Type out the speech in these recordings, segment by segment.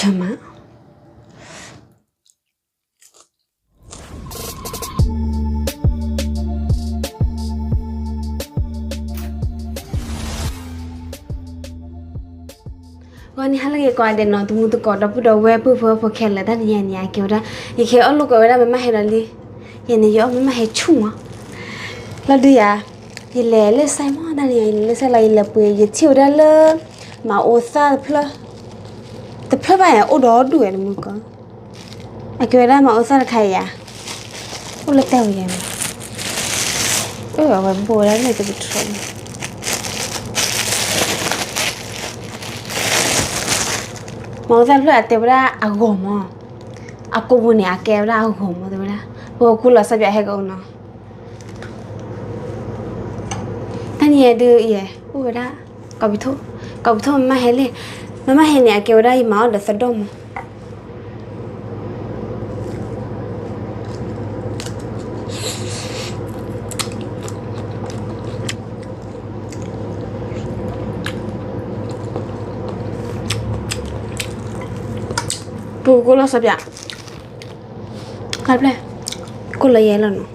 ထၢမး ဂီၤနံၤဟါလၢအဂ့ၤကိးဂၤဒဲးနီၤ သမူသကိး ဒီပုၢ်ဒီဝဲၢ် ပုၢ်ဖိဝဲၢ်ဖိခဲလၢာ် တနံၤအံၤန့ၣ် အကဲဝဲဒၣ် ယကဟဲအီၣ်လိာ်ကွဲဝဲဒၣ် မမဟဲဒီးလံ ယဲန့ၣ် ယအီၣ်မမဟဲဆူၣ်မး လီၤဒုးယၤ ယလဲၤလၢ site မး တနံၤအံၤ ယလဲၤလၢ site လီၤ ယလဲၤပှ့ၤ ယထံၣ်ဝဲဒၣ်လၢ မၤအိသၣ်တဖျၢၣ် တဖျၢၣ်ဘၣ်န့ၣ် အိၣ်ဒီးဒူၣ်ဝဲတမူကီ အကဲဝဲဒၣ်မၤအိသၣ်တခါအံၤဧါ အိၣ်လၢတဲဝဲယဲၢ်မး အဝဲဘိဝဲဒၣ်လၢတကထြီ မၤအိသၣ်တဖျၢၣ်အတဲဝဲဒၣ်အဂီၤမး အကိာ်ပူၤန့ၣ် အကဲဝဲဒၣ်အဂီၤမး တဲဝဲဒၣ် ပကကူလီၤစၢ်ပၠးဟဲကအိၣ်နီၤ တနံၤအံၤဒုးယဲၢ် အိၣ်ဝဲဒၣ် ကီၢ်ပထူၣ် ကီၢ်ပထူၣ်မမဟဲလံ မမဟဲန့ၣ် အကဲဝဲဒၣ်ယမၤအီၣ်ဒီးသဒီၣ်မး ပကကူလီၤစၢ်ပၠး ခါဖျဲၣ် ကူလီၤယဲၢ်လီၤနီ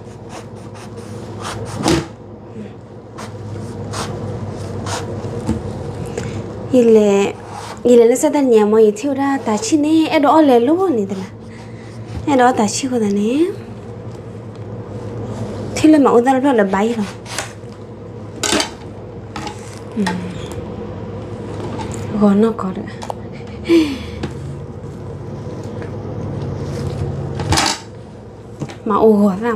ၤ ယလဲၤ ယလဲၤလၢ site တနံၤအံၤမး ယထံၣ်ဝဲဒၣ်တၤဆံၣ်န့ၣ် အဲၣ်ဒိးအီၣ်လဲၤလိၤန့ၣ်တလၢ အဲၣ်ဒိးအီၣ်တၤဆံၣ်အဃိသတးန့ၣ် ထံၣ်လၢမၤအိသၣ်တဖျၢၣ်ဒီးဘၣ်ယံၤလီၤ ဂီၤနီၢ်ကီးဒီး မၤအိဂီၤ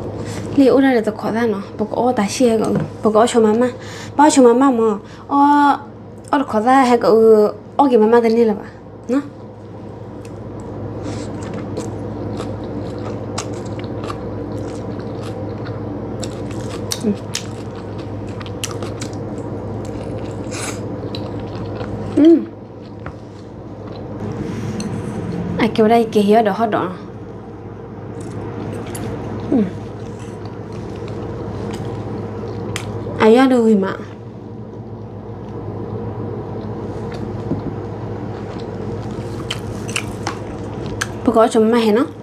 သၣ်မး လၢအိၣ်ဒၣ်ဒီးတခိးသၣ်နီၤ ပကအီၣ်တၤဆံၣ်ဟဲကအု ပကအီၣ်ဆိမၤမၢ် ဘၣ်အီၣ်ဆိမၤမၢ်မး အီၣ်တခိးသၣ်ဟဲကအု အီၣ်က့ၤမၤမၢ်တန့ၢ်လၢၤဘၣ်နီၤ အကဲဝဲဒၣ်ယက့ၤဟံးအီၣ်ဒီးဟီၣ်ဒီးနီၤ အယီၢ်ဒုးဝံၤမး ပကအီၣ်ဆိမၤမၢ်ဟဲနီၤ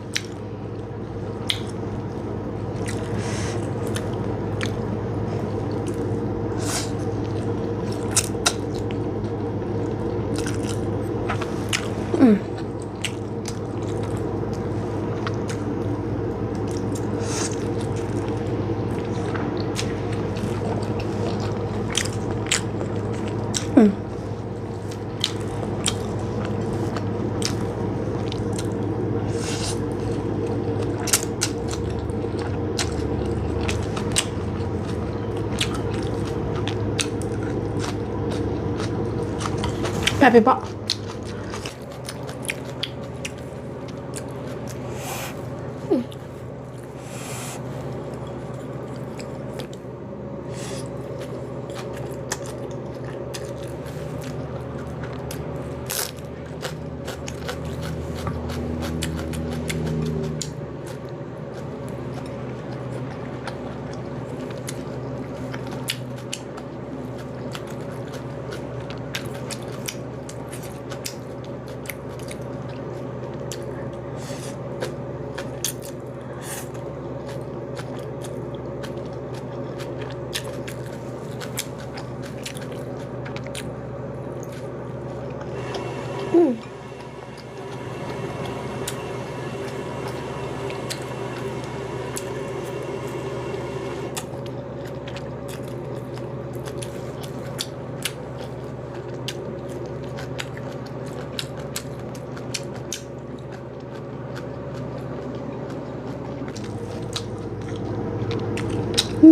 ပၢ်ပ့ၤဘီၣ်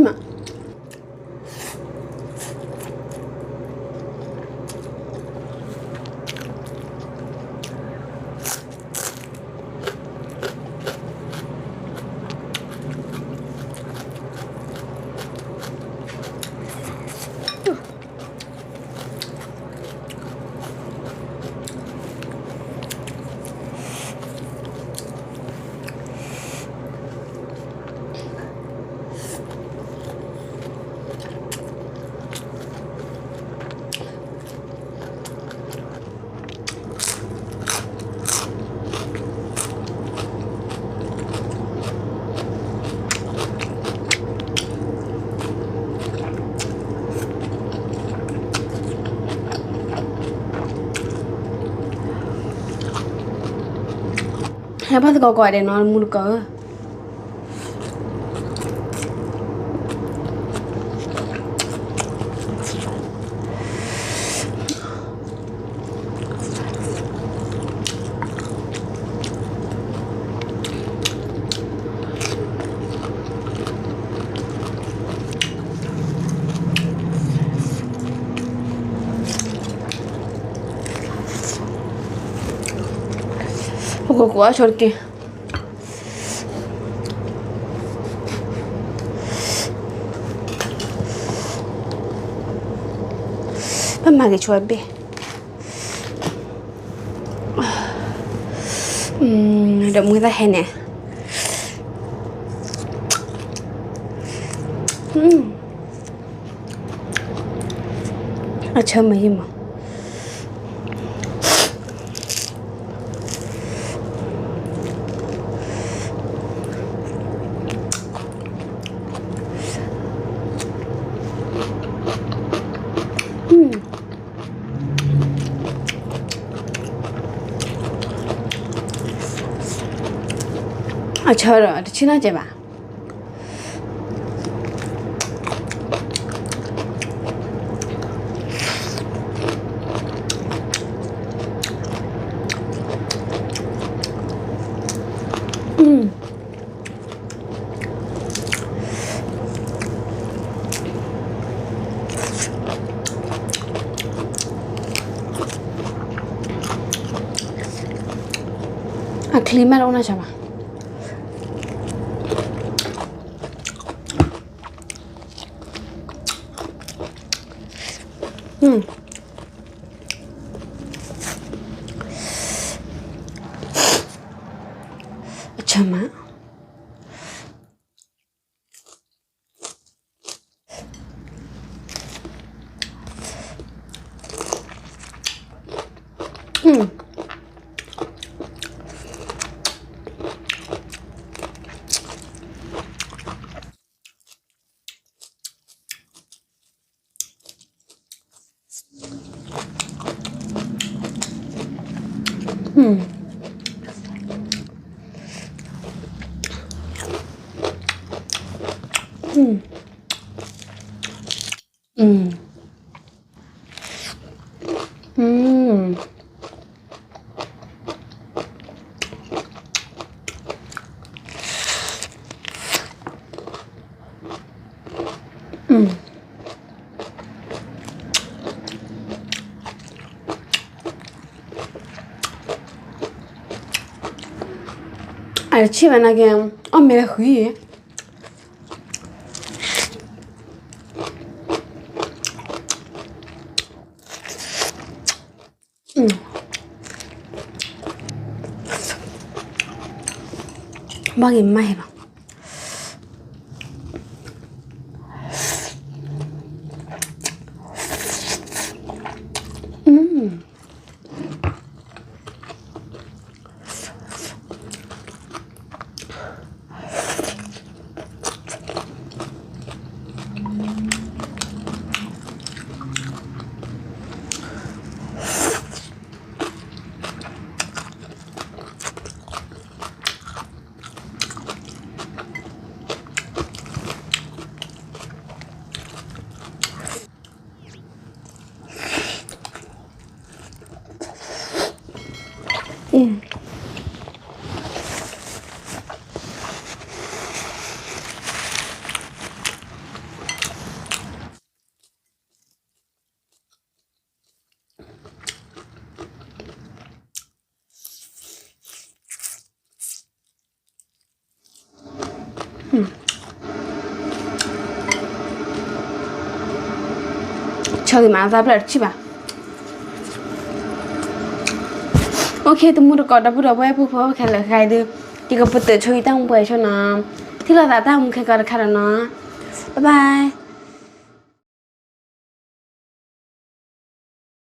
မး နဘၣ်သကိးကိးဂၤဒဲးနီၤ မူတကိးဧၢ. ပကကိးအဆိတက့ၢ်. ပမၤက့ၤဆိဘ့ၣ်, ဒီးမူသၣ်ဟဲန့ၣ်, အဆၢမုၢ်ယံမး. အဆၢဒီး တဆံနီၢ်ကဲဘၣ်. အချံမ့ၢ်တအိၣ်နီၢ်ဆါဘၣ်. အဆၢမး. အဆံၣ်ဘၣ်နာ်က့ အီၣ်မ့ၢ်လၢဃံ. ဘၣ်ဂ့ၤမးဟဲလီၤ. ဆၢဂ့ၤမး သးဖျၢၣ်တဆံၣ်ဘၣ်. အိၣ်ခ့ တမူတကိး ဒီပုၢ်ဒီဝဲၢ် ပှၤဖိဝဲခဲလၢာ်ဃဲဒုး ယကပတုာ်ဆိယတၢ်မူပှဲၤဆိနီၤ, ထံၣ်လိာ်သးတၢ်မူခဲကီတခါဒီးနီၤ, bye bye.